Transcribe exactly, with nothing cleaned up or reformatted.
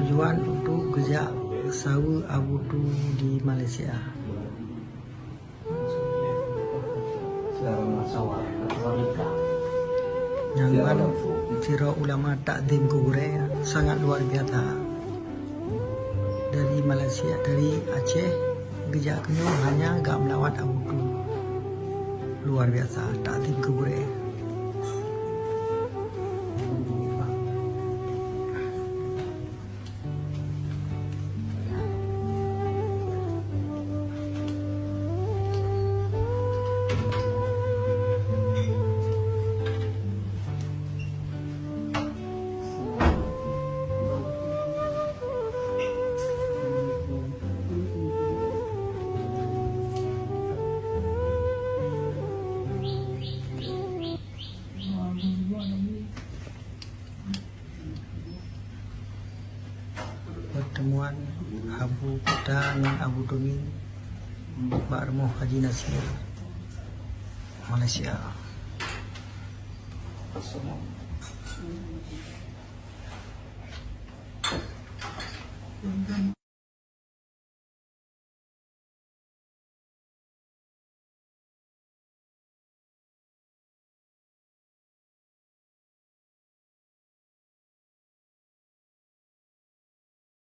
Tujuan untuk geujak saweue Abu Tu di Malaysia. Nyang ban sidroe ulama takzim keu gurée sangat luar biasa. Dari Malaysia, dari Aceh, geujak keunyoe hanya gak meulawat Abu Tu. Luar biasa, takzim keu gurée. Pertemuan Abu Kuta ngon Abu Tumi bak rumoh Haji Nasir, Malaysia.